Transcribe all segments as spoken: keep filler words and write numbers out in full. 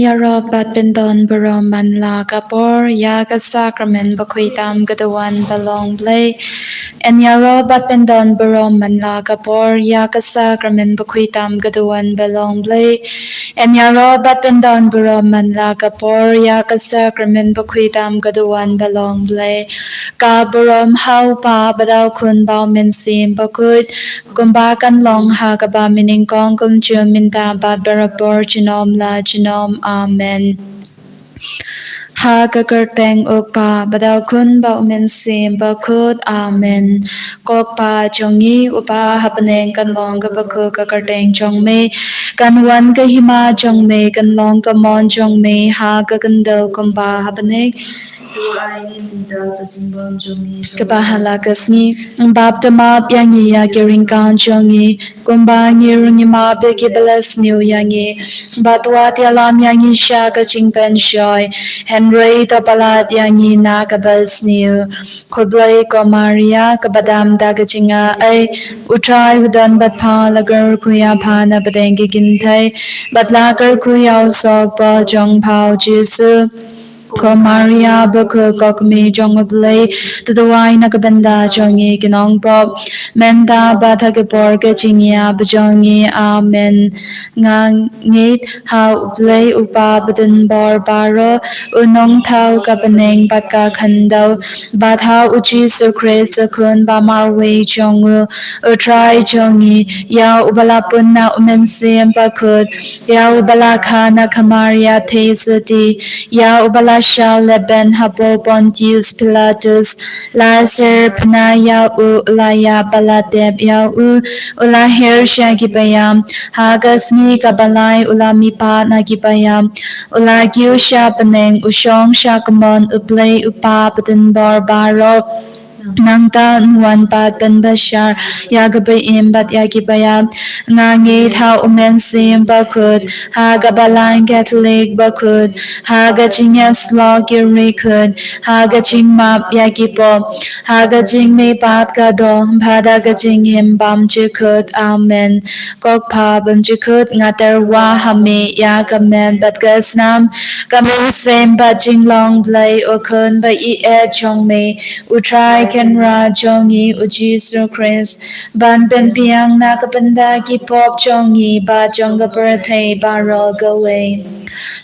Ïaroh bad pyndon burom man la ka por ïa ka sakramen bakhuid tam ka duwan ba long Blei. Yn ïaroh bad pyndon burom man la ka por ïa ka sakramen bakhuid tam ka duwan ba long Blei. Yn ïaroh bad pyndon burom man la ka por ïa ka sakramen bakhuid tam ka duwan ba long Blei. Ka burom ha u Pa bad ha u Khun bad u Mynsiem Bakhuid, kumba kan long ha kaba mynnyngkong kumjuh mynta bad barabor junom la junom. Amen. Ha ka kyrteng u Kpa bad u Khun bad u Mynsiem Bakhuid. Amen. Ko Kpa jong ngi uba ha bneng, kan long kaba khuid ka kyrteng jong me. Kan wan ka hima jong me, kan long ka mon jong me ha ka khyndew kumba ha bneng. To ai ngi mynta ka jingbam jong ngi kaba ha la ka sngi. Baptimat ïa ngi ïa ki ryngkang jong ngi, kumba ngi ruh ngi map ïa kiba la sniew ïa ngi. Bad wat ïalam ïa ngi sha ka jingpynshoi, hynrei to palat ïa ngi na kaba sniew. Khublei ko Maria, kaba dam da ka jingaiei, u Trai u don bad pha. La kyrkhu ïa pha na pdeng ki kynthei, bad la kyrkhu ïa u soh kpoh jong pha u Jisu. Ko Maria bakhuid, ko Kmie jong u Blei, to duwai na ka bynta jong ngi ki nongpop, mynta bad ha ka por ka jingïap jong ngi. Amen. Nga ngeit ha u Blei u Kpa badonbor baroh, u nongthaw ka bneng bad ka khyndew, bad ha u Jisu Khrist u Khun ba marwei jong u, u Trai jong ngi, ïa uba la pun na u Mynsiem Bakhuid, ïa uba la kha na ka Maria theisotti, ïa uba la shah lehbeiñ hapoh Pontius Pilatus, la syrphna ïa u, u la ïap bad la tep ïa u, u la her sha ki paidbah, ha ka sngi kaba lai u la mihpat na ki paidbah, u la kiew sha bneng, u shong sha ka mon u Blei u Kpa badonbor baroh. Nangta un wan pat ban bishar ïa kiba im bad ïa kiba ïap. Nga ngeit ha u Mynsiem Bakhuid, ha ka Balang Katholik bakhuid, ha ka jingïasyllok ki riewkhuid, ha ka jingmap ïa ki pop, ha ka jingmihpat ka doh, bad ha ka jingim bymjukut. Amen. Ko Kpa bymjukut, nga tyrwa ha me ïa ka met bad ka snam, ka mynsiem bad jinglong Blei u Khun ba ïeit jong me, u Trai Kynrad jong ngi u Jisu Khrist, ban pynbiang na ka bynta ki pop jong ngi bad jong ka pyrthei baroh kawei.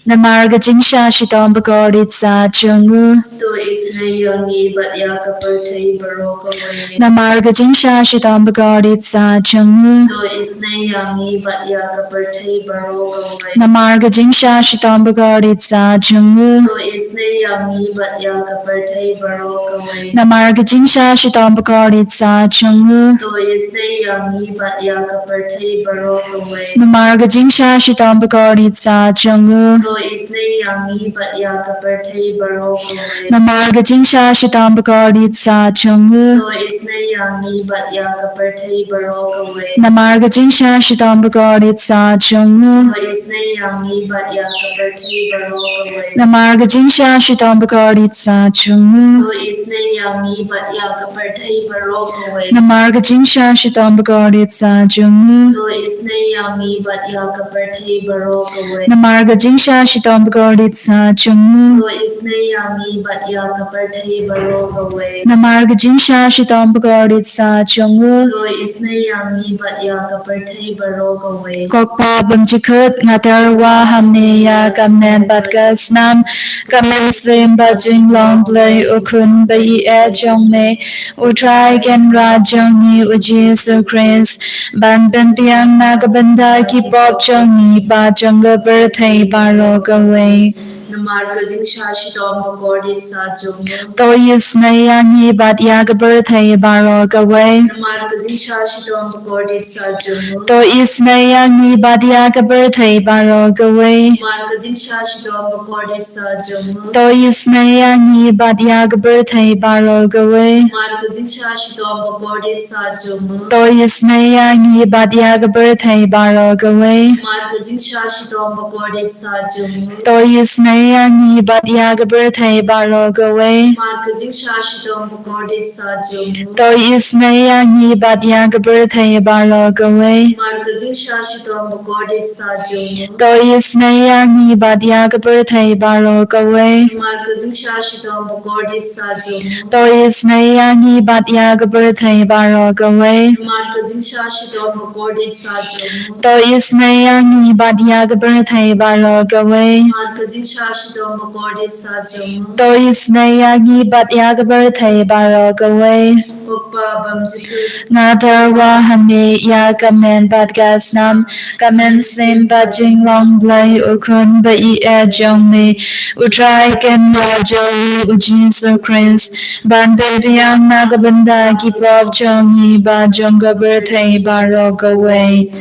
Namar ka jingshah shitom bakordit sah jong u. To isynei ïa ngi bad ïa ka pyrthei baroh kawei. Namar ka jingshah shitom bakordit sah jong u. To isynei ïa ngi bad ïa ka pyrthei baroh kawei. Namar ka jingshah shitom bakordit sah jong u. To isynei ïa ngi bad ïa ka pyrthei baroh kawei. Namar ka jingshah shitom bakordit sah jong u. To isynei ïa ngi bad ïa ka pyrthei baroh kawei. Namar ka jingshah shitom bakordit sah jong u. To isynei ïa ngi bad ïa ka pyrthei baroh kawei. Namar ka jingshah shitom bakordit sah jong u. To isynei ïa ngi bad ïa ka pyrthei baroh kawei. Namar ka jingshah shitom bakordit sah jong u. To isynei ïa ngi bad ïa ka pyrthei baroh kawei. Namar ka jingshah shitom bakordit sah jong u. To isynei ïa ngi bad ïa ka pyrthei baroh kawei. Namar ka jingshah shitom bakordit sah jong u. To isynei ïa ngi bad ïa ka pyrthei baroh kawei. Namar ka jingshah shitom bakordit sah jong u. To isynei ïa ngi bad ïa ka pyrthei baroh kawei. Namar ka jingshah shitom bakordit sah jong u. To isynei ïa ngi bad ïa ka pyrthei baroh kawei. Ko Kpa bymjukut, nga tyrwa ha me ïa ka met bad ka snam, ka mynsiem bad jinglong Blei u Khun ba ïeit jong me, u Trai Kynrad jong ngi u Jisu Khrist, ban pynbiang na ka bynta ki pop jong ngi bad jong ka pyrthei baroh kawei. Namar ka jingshah shitom bakordit sah jong u. To isynei ïa ngi bad ïa ka pyrthei baroh kawei. Namar ka jingshah shitom bakordit sah jong u. To isynei ïa ngi bad ïa ka pyrthei baroh kawei. Namar ka jingshah shitom bakordit sah jong u. To isynei ïa ngi bad ïa ka pyrthei baroh kawei. Namar ka jingshah shitom bakordit sah jong u. To isynei ïa ngi bad ïa ka pyrthei baroh kawei. Namar ka jingshah shitom bakordit sah jong u. To isynei ïa ngi bad ïa ka pyrthei baroh kawei. Namar ka jingshah shitom bakordit sah jong u. To isynei ïa ngi bad ïa ka pyrthei baroh kawei. Namar ka jingshah shitom bakordit sah jong u. To isynei ïa ngi bad ïa ka pyrthei baroh kawei. Namar ka jingshah shitom bakordit sah jong u. To isynei ïa ngi bad ïa ka pyrthei baroh kawei. Namar ka jingshah shitom bakordit sah jong u. To isynei ïa ngi bad ïa ka pyrthei baroh kawei. Namar ka jingshah shitom bakordit sah jong u. To isynei ïa ngi bad ïa ka pyrthei baroh kawei. Ko Kpa bymjukut. Nga tyrwa ha me ïa ka met bad ka snam, ka mynsiem bad jinglong Blei u Khun ba ïeit jong me, u Trai Kynrad jong ngi u Jisu Khrist, ban pynbiang na ka bynta ki pop jong ngi bad jong ka pyrthei baroh kawei.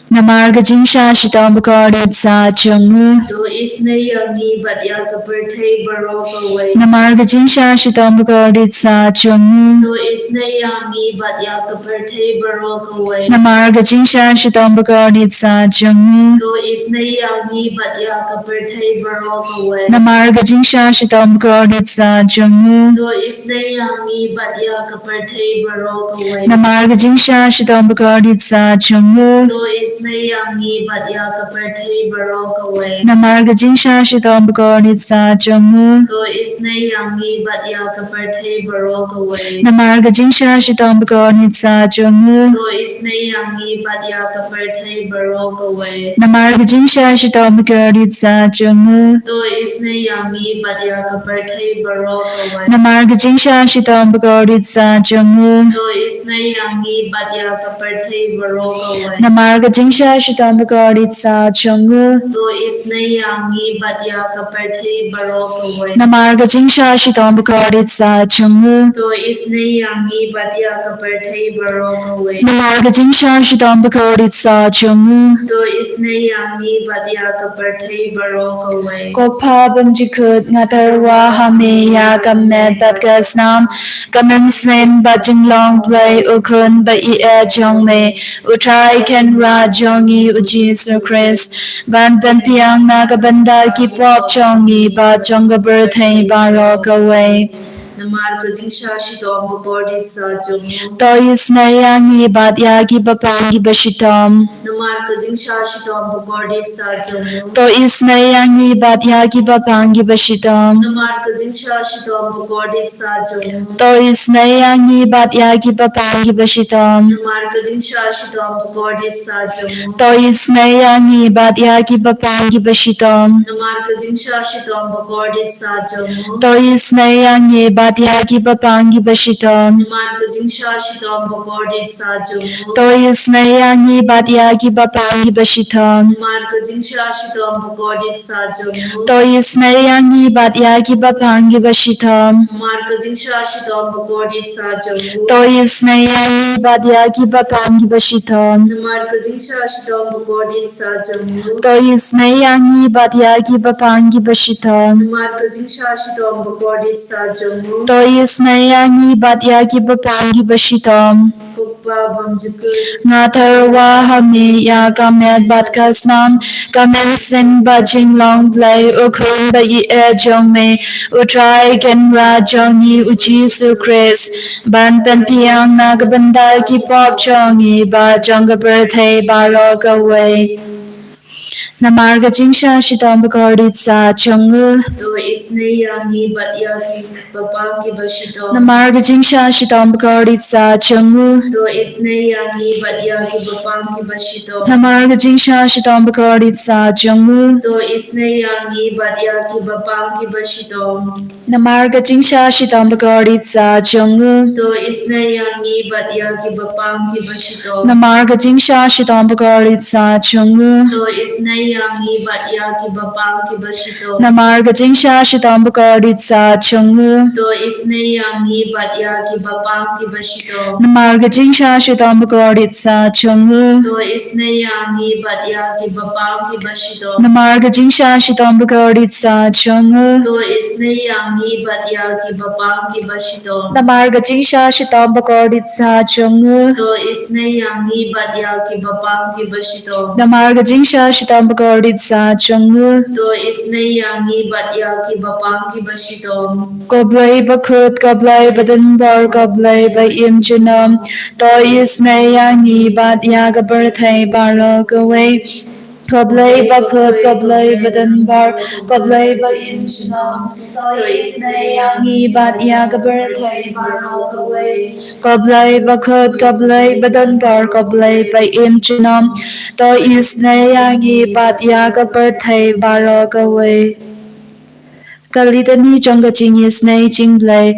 Namar ka jingshah shitom bakordit sah jong u. To isynei ïa ngi bad ïa ka pyrthei baroh kawei. Namar ka jingshah shitom bakordit sah jong u. To isynei ïa ngi bad ïa ka pyrthei baroh kawei. Namar ka jingshah shitom bakordit sah jong u. To isynei ïa ngi bad ïa ka pyrthei baroh kawei. Namar ka jingshah shitom bakordit sah jong u. To isynei ïa ngi bad ïa ka pyrthei baroh kawei. Namar ka jingshah shitom bakordit sah jong u. To isynei ïa ngi bad ïa ka pyrthei baroh kawei. Namar ka jingshah shitom bakordit sah jong u. To isynei ïa ngi bad ïa ka pyrthei baroh kawei. Namar ka jingshah shitom bakordit sah jong u. To isynei ïa ngi bad ïa ka pyrthei baroh kawei. Namar ka jingshah shitom bakordit sah jong u. To isynei ïa ngi bad ïa ka pyrthei baroh kawei. Namar ka jingshah shitom bakordit sah jong u. To isynei ïa ngi bad ïa ka pyrthei baroh kawei. Namar ka jingshah shitom bakordit sah jong u. To isynei ïa ngi bad ïa ka pyrthei baroh kawei. Namar ka jingshah shitom bakordit sah jong u. To isynei ïa ngi bad ïa ka pyrthei baroh kawei. Namar ka jingshah shitom bakordit sah jong u. To isynei ïa ngi bad ïa ka pyrthei baroh kawei. Ko Kpa bymjukut, nga tyrwa ha me ïa ka met bad ka snam, ka mynsiem bad jinglong Blei u Khun ba ïeit jong me, u Trai Kynrad jong ngi u Jisu Khrist, ban pynbiang na ka bynta ki pop jong ngi bad jong ka pyrthei baroh kawei. Namar ka jingshah shitom bakordit sah jong u. To isynei ïa ngi bad ïa ki bapang kiba shitom. Namar ka jingshah shitom bakordit sah jong u. To isynei ïa ngi bad ïa ki bapang kiba shitom. Namar ka jingshah shitom bakordit sah jong u. To isynei ïa ngi bad ïa ki bapang kiba shitom. Namar ka jingshah shitom bakordit sah jong u. To isynei ïa ngi bad ïa ki bapang kiba shitom. Namar ka jingshah shitom bakordit sah jong u. To isynei ïa ngi bad ïa ki bapang kiba shitom. Namar ka jingshah shitom bakordit sah jong u. To isynei ïa ngi bad ïa ki bapang kiba shitom. Namar ka jingshah shitom bakordit sah jong u. To isynei ïa ngi bad ïa ki bapang kiba shitom. Namar ka jingshah shitom bakordit sah jong u. To isynei ïa ngi bad ïa ki bapang kiba shitom. Namar ka jingshah shitom bakordit sah jong u. To isynei ïa ngi bad ïa ki bapang kiba shitom. Namar ka jingshah shitom bakordit sah jong u. To isynei ïa ngi bad ïa ki bapang kiba shitom. Ko Kpa bymjukut. Nga tyrwa ha me ïa ka met bad ka snam, ka mynsiem bad jinglong Blei u Khun ba ïeit jong me, u Trai Kynrad jong ngi u Jisu Khrist, ban pynbiang na ka bynta ki pop jong ngi bad jong ka pyrthei baroh kawei. Namar ka jingshah shitom bakordit sah jong u. To isynei ïa ngi bad ïa ki bapang kiba shitom. Namar ka jingshah shitom bakordit sah jong u. To isynei ïa ngi bad ïa ki bapang kiba shitom. Namar ka jingshah shitom bakordit sah jong u. To isynei ïa ngi bad ïa ki bapang kiba shitom. Namar ka jingshah shitom bakordit sah jong u. To isynei ïa ngi bad ïa ki bapang kiba shitom. Namar ka jingshah shitom bakordit sah jong u. To isynei ïa ngi bad ïa ki bapang kiba shitom. Namar ka jingshah shitom bakordit sah jong u. To isynei ïa ngi bad ïa ki bapang kiba shitom. Namar ka jingshah shitom bakordit sah jong u. To isynei ïa ngi bad ïa ki bapang kiba shitom. Namar ka jingshah shitom bakordit sah jong u. To isynei ïa ngi bad ïa ki bapang kiba shitom. Namar ka jingshah shitom bakordit sah jong u. To isynei ïa ngi bad ïa ki bapang kiba shitom. Namar ka jingshah shitom kordit sa jong u. To isnei ïa ngi bad ïa ki bapang ki bashitom. Ko Blei bakhuid, ko Blei badonbor, ko Blei ba im junom. To isnei ïa ngi bad ïa ka pyrthei baroh kawei. Ko Blei bakhuid, ko Blei badonbor, ko Blei ba im junom. To isnei ïa ngi bad ïa ka pyrthei baroh kawei. Ko Blei bakhuid, ko Blei badonbor, ko Blei ba im junom. To isnei ïa ngi bad ïa ka pyrthei baroh kawei. Ka litani jong ka jingisnei jingblei.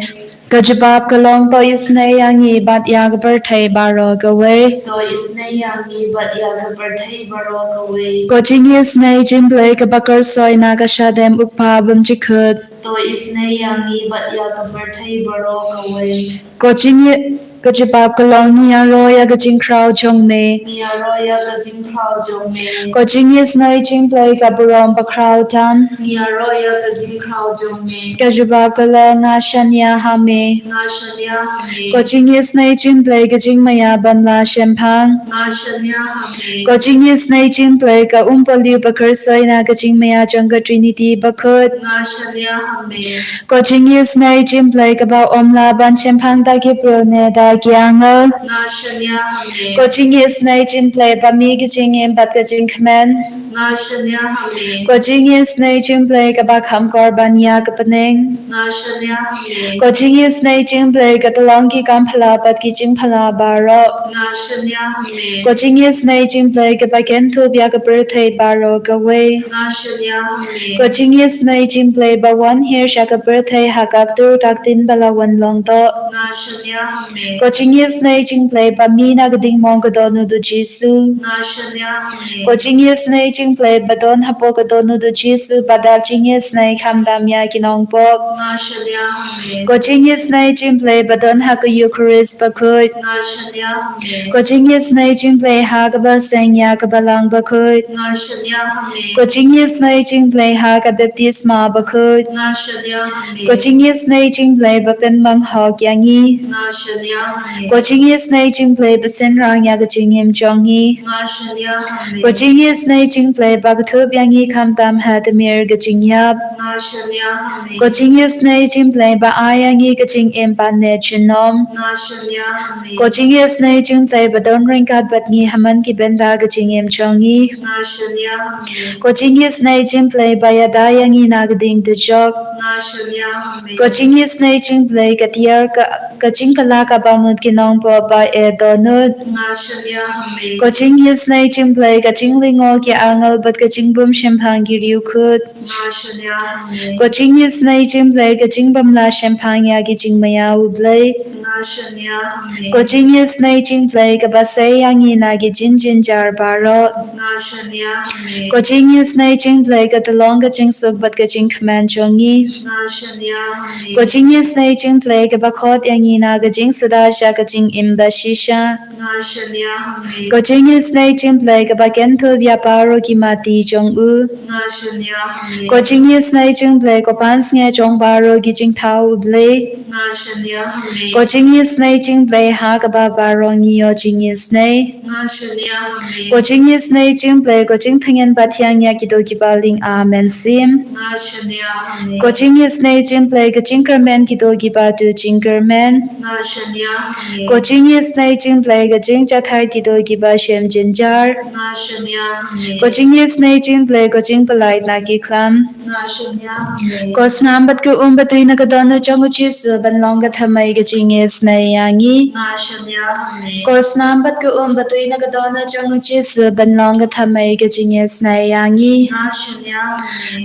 Ka jubab ka long to isnei ïa ngi bad ïa ka pyrthei baroh kawei. To isnei ïa ngi bad ïa ka pyrthei baroh kawei. Ko jingisnei jingblei kaba kyrsoi na ka shadem u Kpa bymjukut. To isnei ïa ngi bad ïa ka pyrthei baroh kawei. Ko jingi ka jubab ka long ngi ïaroh ïa ka jingkhraw jong me. Ngi ïaroh ïa ka jingkhraw jong me. Ko jingisnei jingblei ka burom bakhraw tam. Ngi ïaroh ïa ka jingkhraw jong me. Ka jubab ka long nga shaniah ha me. Nga shaniah ha me. Ko jingisnei jingblei ka jingmaïa bym lah shemphang. Nga shaniah ha me. Ko jingisnei jingblei ka umpohliew ba kyrsoi na ka jingmaïa jong ka Trinity bakhuid. Nga shaniah ha me. Ko jingisnei jingblei kaba ym lah ban shemphang da ki briew ne da ki angel. Nga shaniah ha me. Ko jingisnei jingblei ba mih ka jingim bad ka jingkmen. Nga shaniah ha me. Ko jingisnei jingblei kaba kham kor ban ïa ka bneng. Nga shaniah ha me. Ko jingisnei jingblei ka tyllong ki kam phylla bad ki jingphylla baroh. Nga shaniah ha me. Ko jingisnei jingblei kaba kynthup ïa ka pyrthei baroh kawei. Nga shaniah ha me. Ko jingisnei jingblei ba wan hiar sha ka pyrthei ha ka ktur ka ktien ba la wan long doh. Nga shaniah ha me. Ko jingisnei jingblei ba mih na ka dingmong ka don u da u Jisu. Nga shaniah ha me. Ko jingisnei jingblei ba don hapoh ka don u da u Jisu ba dap jingisnei khamtam ïa ki nongpop. Nga shaniah ha me. Ko jingisnei jingblei ba don ha ka Eukharist bakhuid. Nga shaniah ha me. Ko jingisnei jingblei ha kaba seng ïa ka Balang bakhuid. Nga shaniah ha me. Ko jingisnei jingblei ha ka baptisma bakhuid. Nga shaniah ha me. Ko jingisnei jingblei ba pynbang hok ïa ngi. Nga shaniah ha me. Ko jingisnei jingblei ba synrang ïa ka jingim jong ngi. Nga shaniah ha me. Ko jingisnei jingblei ba kynthup ïa ngi khamtam ha tmier ka jingïap. Nga shaniah ha me. Ko jingisnei jingblei ba ai ïa ngi ka jingim ba ne junom. Nga shaniah ha me. Ko jingisnei jingblei ba don ryngkat bad ngi ha man ki bynta ka jingim jong ngi. Nga shaniah ha me. Ko jingisnei jingblei ba ïada ïa ngi na ka ding dujok. Nga shaniah ha me. Ko jingisnei jingblei ka tiar ka, ka jingkylla kaba mut ki nongpop ba eh dohnud. Nga shaniah ha me. Ko jingisnei jingblei ka jinglyngngoh ki angel bad ka jingbym shemphang ki riewkhuid. Nga shaniah ha me. Ko jingisnei jingblei ka jingbym lah shemphang ïa ki jingmaïa u Blei. Nga shaniah ha me. Ko jingisnei jingblei kaba sei ïa ngi na ki jingjynjar baroh. Nga shaniah ha me. Ko jingisnei jingblei ka tyllong ka jingsuk bad ka jingkmen jong ngi. Nga shaniah ha me. Ko jingisnei jingblei kaba khot ïa ngi na ka jingsuda sha ka jingim ba shisha. Nga shaniah ha me. Ko jingisnei jingblei kaba kynthup ïa baroh ki mati jong u. Nga shaniah ha me. Ko jingisnei jingblei ko pansngiat jong baroh ki jingthaw u Blei. Nga shaniah ha me. Ko jingisnei jingblei ha kaba baroh ngi ïoh jingisnei. Nga shaniah ha me. Ko jingisnei jingblei ko jingthngen ba thiang ïa kito kiba lieng, amen sim. Nga shaniah ha me. Ko jingisnei jingblei ka jingkyrmen kito kiba tu jingkyrmen. Nga shaniah ha me. Ko jingisnei jingblei ka jingjahthait kito kiba shem jynjar. Nga shaniah ha me. Ko jingisnei jingblei ko jingpyllait na ki khlam. Nga shaniah ha me. Ko snam bad ka um ba tui na ka dohnud jong u Jisu ban long ka thymmei ka jingisnei ïa ngi. Nga shaniah ha me. Ko snam bad ka um ba tui na ka dohnud jong u Jisu ban long ka thymmei ka jingisnei ïa ngi. Nga shaniah ha me.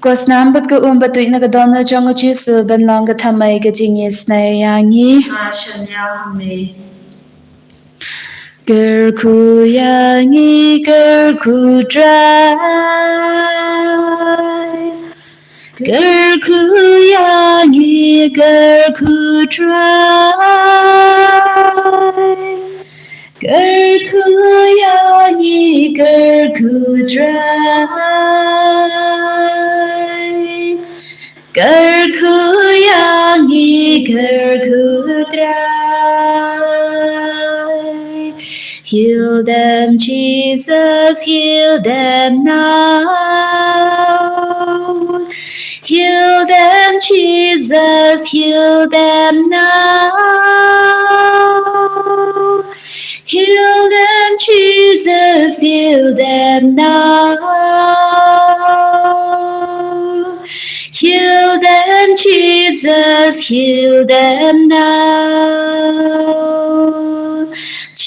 Ko snam bad ka um ba tui na ka dohnud jong u Jisu ban long ka thymmei ka jingisnei ïa ngi. Nga shaniah ha me. Kyrkhu ïa ngi, kyrkhu Trai. Kyrkhu ïa ngi, kyrkhu Trai. Kyrkhu ïa ngi, kyrkhu Trai. Kyrkhu ïa ngi, kyrkhu Trai. Heal them, Jesus, heal them now. Heal them, Jesus, heal them now. Heal them, Jesus, heal them now. Heal them, Jesus, heal them now.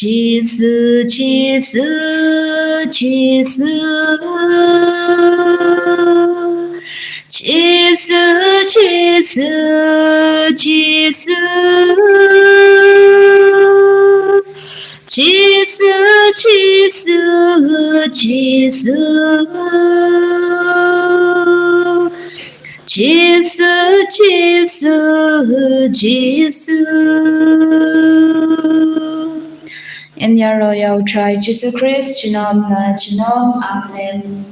Jisu, Jisu, Jisu. Jisu, Jisu, Jisu. Jisu, Jisu, Jisu. Jisu, Jisu, Jisu. Yn ïaroh ïa U Trai Jisu Khrist, junom la junom. Amen.